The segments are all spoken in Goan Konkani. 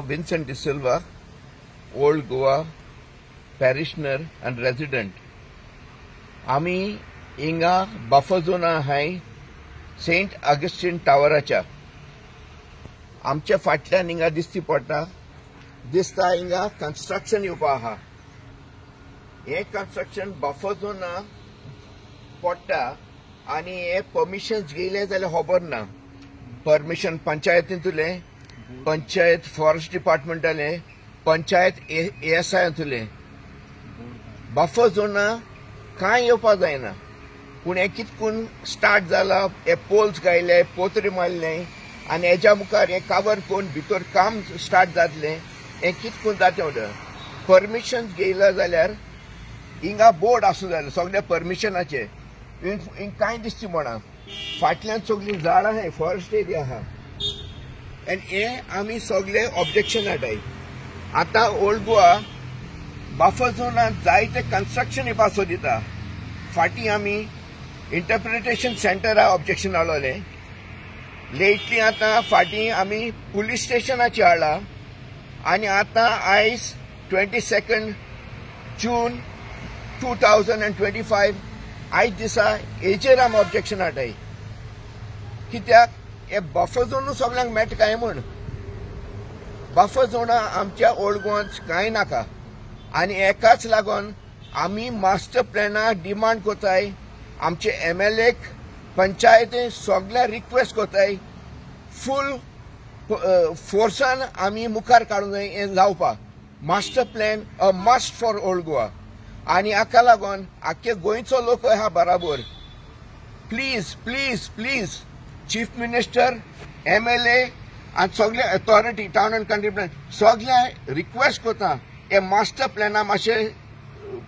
हांव Vincent D'Silva, old Goa parishioner and resident. आमी हिंगा बफर झोन आहाय सेंट ऑगस्टीन टावराच्या. आमच्या फाटल्यान हिंगा दिसती पडटा, दिसता हिंगा कन्स्ट्रक्शन येवपा आहा. हें कन्स्ट्रक्शन बफर झोना पडटा आनी हे परमिशन्स घेयले जाल्यार खबर ना. परमिशन पंचायतींतुलें, पंचायत फॉरेस्ट डिपार्टमेंटालें, पंचायत एएसआय बफर झोना कांय येवपा जायना. पूण हें कितकून स्टार्ट जाला, हे पोल्स गायले, पोत्रे मारले आनी हेज्या मुखार हें कावर करून भितर काम स्टार्ट जातलें. हें कितकून जातें म्हणटा परमिशन घेयला जाल्यार हिंगा बोर्ड आसूं जाय सगळ्या परमिशनाचे. हिंग कांय दिसची म्हणा फाटल्यान सगळीं झाडां आहाय, फॉरेस्ट एरिया आहा आनी हें आमी सगळे ऑब्जेक्शन हाडाय. आतां ओल्ड गोवा बफर झोनांत जायते कन्स्ट्रक्शन येवपा सोदिता. फाटीं आमी इंटरप्रिटेशन सेंटरा ऑब्जेक्शन हाडलें. लेटली आतां फाटीं आमी पुलीस स्टेशनाचेर हाडला आनी आतां आयज 22 जून 2025 आयज दिसा हेचेर आमी ऑब्जेक्शन हाडाय. कित्याक हे बफर झोनूच सगळ्यांक मेळटा काय म्हूण. बफर झोना आमच्या ओल्ड गोवांत कांय नाका आनी एकाच लागून आमी मास्टर प्लॅना डिमांड करताय. आमचे एमएलएक, पंचायती सगळ्या रिक्वेस्ट करताय फूल फोर्सान आमी मुखार काडूंक जाय हें जावपाक. Master plan a must for old Goa आनी हाका लागून आख्खे गोंयचो लोक आहा बराबर. Please please please chief minister, MLA आनी सगळे authority, town and country plan सगळ्या रिक्वेस्ट करता हे मास्टर प्लॅना मातशें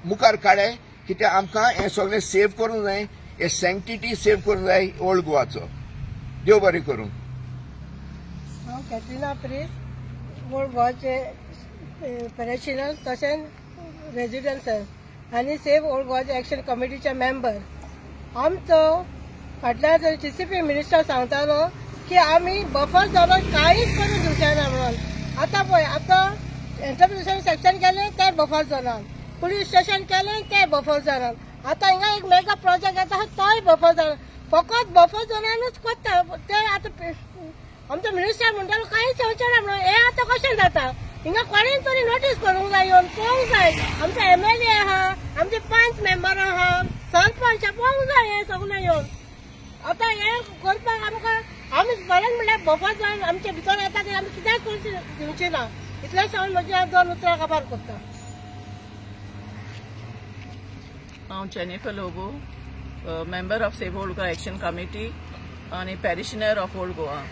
मुखार काडे, कित्याक आमकां हें सगळें सेव करूंक जाय, हे सँक्टिटी सेव करूंक जाय ओल्ड गोवाचो. देव बरें करूं. हांव कॅथरिना प्रीस, ओल्ड गोवाचे पॅरिशनर तशेंच रेजिडन्स आनी सेव ओल्ड गोवाचे एक्शन कमिटीचे मेंबर. आमचो फाटल्या टीसीपी मिनिस्टर सांगतालो की आमी बफर झोनाक कांयच करून दिवचे ना म्हणून. आतां पळय, आतां एंटरप्रिनेशन सेक्शन केलें तें बफर झोनान, पुलीस स्टेशन केलें तें बफर झोनान, आतां हिंगा एक मेगा प्रोजेक्ट येता तोय बफर झोनान. फकत बफर झोनानूच करता ते. आतां आमचो मिनिस्टर म्हणटालो कांयच येवचें ना म्हणून. हें आतां कशें जाता? हिंगा कोणेन तरी नोटीस करूंक जाय, येवन पळोवंक जाय. आमचो एमएलए आहा, आमचे 5 मेंबर आहा, सरपंच, पळोवंक जाय हें सगळें येवन. आतां हें करपाक आमकां आमी बरें म्हणल्यार बफर झोन आमचे भितर येता ते आमी कित्याक करूंक दिवची ना. इतलें सांगून म्हजी 2 उतरां काबार करता. हांव Jennifer Lobo, member of save old Goa action committee आनी पॅरिशनर ऑफ ओल्ड गोवा.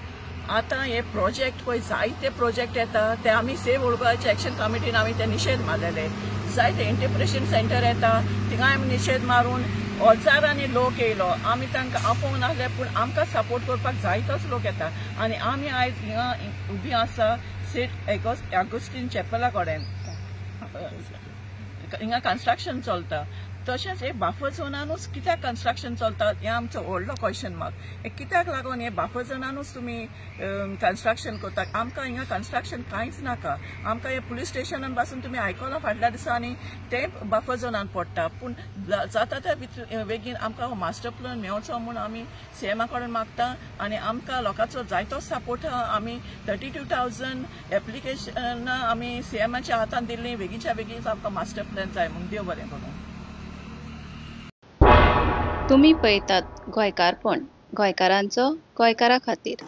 आतां हे प्रोजेक्ट पळय जायते प्रोजेक्ट येता ते आमी सेव ओल्ड गोवाच्या एक्शन कमिटीन आमी ते निशेध मारलेले. जायते इंटरप्रिटेशन सेंटर येता थिंगाय आमी निशेध मारून हजारांनी लोक येयलो. आमी तांकां आपोवंक नासले पूण आमकां सपोर्ट करपाक जायतोच लोक येता आनी आमी आयज हिंगा उबी आसा सेंट ऑगस्टीन चॅपला कडेन. हिंगा कन्स्ट्रक्शन चलता. तशेंच हे बफर झोनानूच कित्याक कन्स्ट्रक्शन चलता हें आमचो व्हडलो क्वेश्चन मार्क. हे कित्याक लागून हे बफर झोनानूच तुमी कन्स्ट्रक्शन करता? आमकां हिंगा कन्स्ट्रक्शन कांयच नाका. आमकां हे पुलीस स्टेशनान पासून तुमी आयकलां फाटल्या दिसांनी तें बफर झोनान पडटा. पूण जाता त्या बेगीन आमकां हो मास्टर प्लॅन मेळचो म्हूण आमी सीएमा कडेन मागता आनी आमकां लोकांचो जायतो सपोर्ट आहा. आमी 32,000 एप्लिकेशनां आमी सीएमाच्या हातान दिल्लीं. बेगीनच्या बेगीन आमकां मास्टर प्लॅन जाय म्हूण. देव बरें करूं. तुम्ही पळयतात गोंयकारपण, गोंयकारांचो गोंयकारा खातीर.